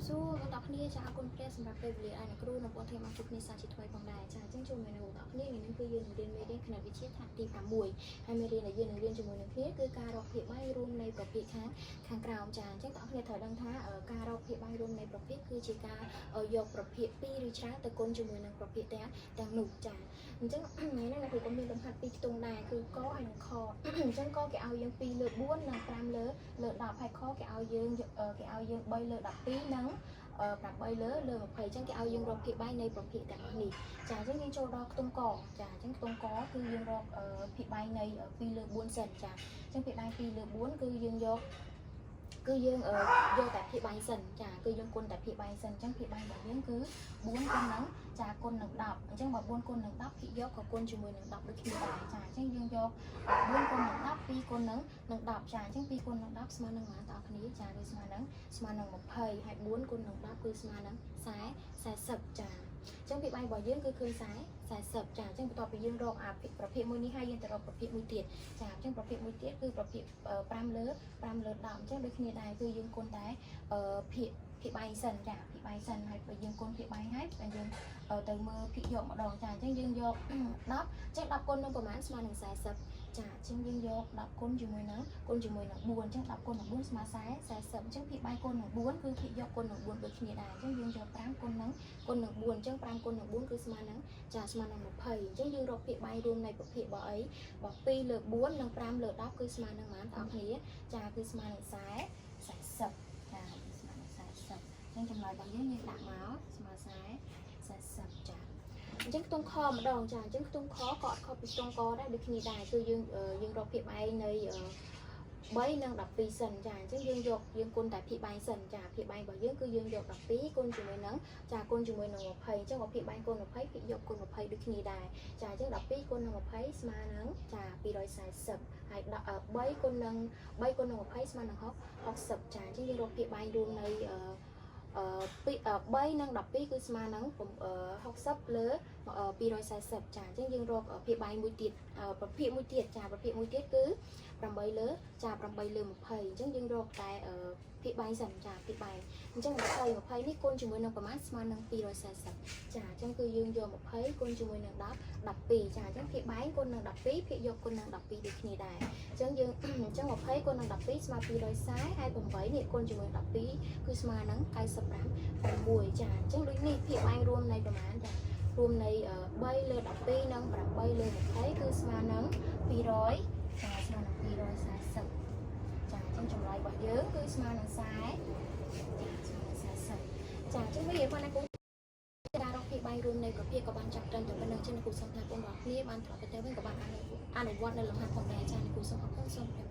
សួរបងប្អូនគ្នាចាអរគុណព្រះសម្រាប់ពេលវេលាឲ្យអ្នកគ្រូនិងបងប្អូនធ្វើមកជួបគ្នាសាជាថ្មីផងដែរចាអញ្ចឹងចូលមកនៅបងប្អូនគ្នាថ្ងៃនេះគឺយើងនឹងរៀនមេរៀនគណិតវិទ្យាថ្នាក់ទី6ហើយមេរៀនដែលយើងនឹងរៀនជាមួយនឹងគ្នាគឺការរកភាគបែងរួមនៃប្រភេទខាងខាងក្រោមចាអញ្ចឹងបងប្អូនគ្នាត្រូវដឹងថាការរកភាគបែងរួមនៃប្រភេទគឺជាការយកប្រភេទពីរឬច្រើនទៅគុណជាមួយនឹងប្រភេទទាំងទាំងនោះចាអញ្ចឹងថ្ងៃនេះអ្នកគ្រូក៏មានលំហាត់ពីរខ្ទង់ដែរគឺកហើយនិងខអញ្ចឹងកគេឲ្យយើង2លើ4និង5លើលើ10ហើយខគេឲ្យយើងគេឲ្យយើង3លើ12និង8លើលើ20អញ្ចឹងគេឲ្យយើងរកភាគបែងនៃប្រភេទទាំងអស់នេះចាអញ្ចឹងយើងចូលដល់ខ្ទង់កចាអញ្ចឹងខ្ទង់កគឺយើងរកភាគបែងនៃ2លើ4សិនចាអញ្ចឹងភាគបែង2លើ4គឺយើងយកគឺយើងយកតែភាគបែងសិនចាគឺយើងគុណតែភាគបែងសិនអញ្ចឹងភាគបែងរបស់យើងគឺ4គុណនឹងចាគុណនឹង10អញ្ចឹងបើ4គុណនឹង10ភាគយកក៏គុណជាមួយនឹង10ដូចគ្នាដែរចាអញ្ចឹងយើងយក4គុណនឹង10 2គុណនឹងនឹង10ចាអញ្ចឹង2គុណនឹង10ស្មើនឹងប៉ុន្មានតើគ្នាចាគឺស្មើនឹងស្មើនឹង20ហើយ4គុណនឹង10គឺស្មើនឹង40 40ចាអញ្ចឹងភាគបែងរបស់យើងគឺឃើញ40 40ចាអញ្ចឹងបន្ទាប់ពីយើងរកអាប្រភេទមួយនេះហើយយើងទៅរកប្រភេទមួយទៀតចាអញ្ចឹងប្រភេទមួយទៀតគឺប្រភេទ5លើ5លើ10អញ្ចឹងដូចគ្នាដែរគឺយើងគុណតែភាគភាគបែងសិនចាភាគបែងសិនហើយបើយើងគុណភាគបែងហើយបើយើងទៅមើលភាគយកម្ដងចាអញ្ចឹងយើងយក10អញ្ចឹង10គុណនឹងប្រហែលស្មើនឹង40ចាអញ្ចឹងយើងយក10គុណជាមួយនឹងគុណជាមួយនឹង4អញ្ចឹង10គុណនឹង4ស្មើ40 40អញ្ចឹងភាគបែងគុណនឹង4គឺភាគយកគុណនឹង4ដូចគ្នាដែរអញ្ចឹងយើងយក5គុណនឹងគុណនឹង4អញ្ចឹង5គុណនឹង4គឺស្មើនឹងចាស្មើនឹង20អញ្ចឹងយើងរកភាគបែងរួមនៃប្រភេទរបស់អីរបស់2លើ4និង5លើ10គឺស្មើនឹងប៉ុន្មានបងប្អូនចាគឺស្មើនឹង40 40ចាគឺស្មើនឹង40អញ្ចឹងចម្លើយរបស់យើងយើងដាក់មកស្មើ40 40ចាអញ្ចឹងខ្ទង់ខម្ដងចាអញ្ចឹងខ្ទង់ខក៏អត់ខុសពីខ្ទង់កដែរដូចគ្នាដែរគឺយើងយើងរកភាគបែងនៃ 3និង12សិនចាអញ្ចឹងយើងយកយើងគុណតែភាគបែងសិនចាភាគបែងរបស់យើងគឺយើងយក12គុណជាមួយនឹងចាគុណជាមួយនឹង20អញ្ចឹងបើភាគបែងគុណ20ភាគយកគុណ20ដូចគ្នាដែរចាអញ្ចឹង12គុណនឹង20ស្មើនឹងចា240ហើយ3គុណនឹង3គុណនឹង20ស្មើនឹង60ចាអញ្ចឹងយើងរកភាគបែងរួមនៃអឺអឺ3និង12គឺស្មើនឹង60លើ240ចាអញ្ចឹងយើងរកភាគបែងមួយទៀតប្រភេទមួយទៀតចាប្រភេទមួយទៀតគឺ8លើចា8លើ20អញ្ចឹងយើងរកតែភាគបែងសិនចាភាគបែងអញ្ចឹង20 20នេះគុណជាមួយនឹងប្រមាណស្មើនឹង240ចាអញ្ចឹងគឺយើងយក20គុណជាមួយនឹង10 12ចាអញ្ចឹងភាគបែងគុណនឹង12ភាគយកគុណនឹង12ដូចគ្នាដែរអញ្ចឹងយើងអញ្ចឹង20គុណនឹង12ស្មើ240ហើយ8នេះគុណជាមួយនឹង12គឺស្មើនឹង95 6ចាអញ្ចឹងដូចនេះភាគបែងរួមនៃប្រមាណចារួមនៃ3លើ12និង8លើ20គឺស្មើនឹង200ចាស្មើនឹង240ចាអញ្ចឹងចម្លើយរបស់យើងគឺស្មើនឹង40ចាស្មើនឹង40ចាអញ្ចឹងវិញបងណាគូការរកភាគបែងរួមនៃប្រភេទក៏បានចាប់ត្រឹមតែប៉ុណ្្នឹងចឹងគ្រូសូមថាបងប្អូនគ្នាបានត្រឡប់ទៅវិញក៏បានអនុវត្តនៅលំហាត់ផងដែរចាគ្រូសូមអរគុណសូមព្រះ